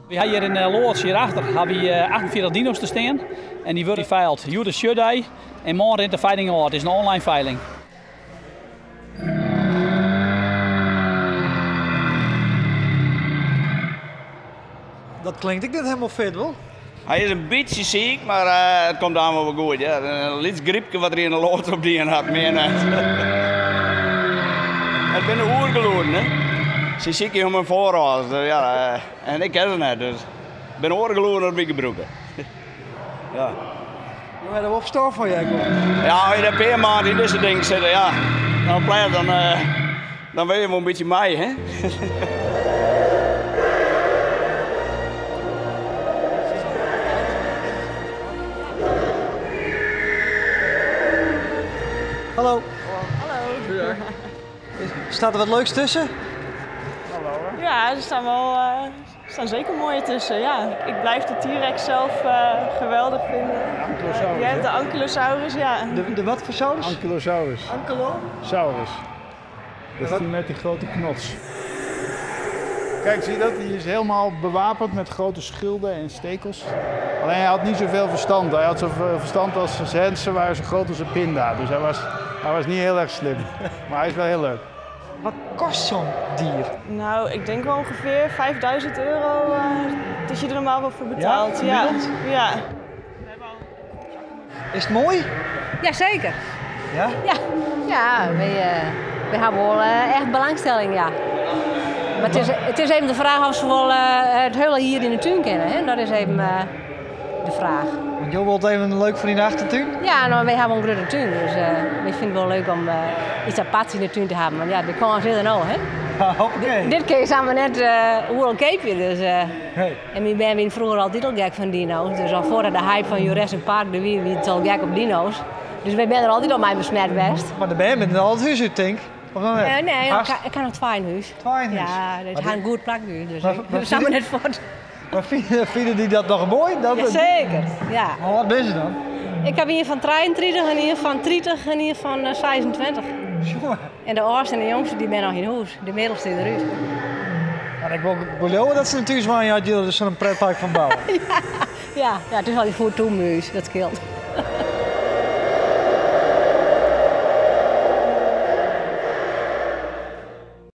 Wy ha hjir yn de loads hierachter ha wy 48 dino's te stean en dy wurde feild. Hjoed is sjodei en moarn rint de feiling ôf. It is in online feiling. Dat klinkt ek net helemaal fit, wol? Hy is in bytsje siik, mar it komt aanst wol goed. Ja. In lyts grypke wat er yn de loads opdien hat, mear net. It binne oergelûden, hè. Se sykje om in foarâlders, dus ja, en ik ken se net, dus it binne oare gelûden as wy gebrûke. Ja. Jo ha der wol ferstân fan, hear ik wol. Ja, as je der in pear maand yn dizze dingen sitte, ja, dan pleit dan, dan wurde je wol in bytsje mei, hè. Hallo. Hallo. Staat der wat leuks tusken? Ja, er staan wel er staan zeker mooie tussen. Ja. Ik blijf de T-Rex zelf geweldig vinden. Ankylosaurus. Ja, de Ankylosaurus, ja. De, de wat voor saurus? Ankylosaurus. Ankylo? Saurus. Dat is die met die grote knots. Kijk, zie je dat? Die is helemaal bewapend met grote schilden en stekels. Alleen hij had niet zoveel verstand. Hij had zoveel verstand als zijn hersenen waren zo groot als een pinda. Dus hij was, hij was niet heel erg slim. Maar hij is wel heel leuk. Wat kost zo'n dier? Nou, ik denk wel ongeveer 5000 euro dat je er normaal wel voor betaalt. Ja, Ja, gemiddeld? ja. Is het mooi? Jazeker. Ja? Ja, ja wij hebben wel echt belangstelling, ja. Maar het is even de vraag of ze wel het hele hier in de tuin kennen. Hè? Dat is even de vraag. Want Jo wilt even leuk voor in de achtertuin? Ja, nou, wij hebben een grote tuin, dus wij vinden het wel leuk om iets aparts in de tuin te hebben. Want ja, de kans is er nou, hè? Hoppakee. Dit keer zijn we net hoe een keepje, dus. Hey. En we zijn vroeger altijd al gek van dino's. Dus al voordat de hype van Jurassic Park er wie, wie het al gek op dino's. Dus wij zijn er altijd al mee besmet best. Maar de band met al het huis uit, denk ik. Of dan net? Nee, Haast- ik kan nog twee in huis. Twee in huis? Ja, dat Maar is een goed plak nu. Dus Maar- ik maar we zijn net voort. Maar vinden die dat nog mooi? Dat Jazeker, ja. Maar wat ben ze dan? Ik heb hier van 33 en hier van 30 en hier van 26. Jongen. En de oudste en de jongste die zijn nog in huis. De middelste is eruit. Maar ik wil geloven dat ze natuurlijk zwaar had jullie er zo'n pretpark van bouwen. Ja, ja, het is al die goed toemuis, dat scheelt.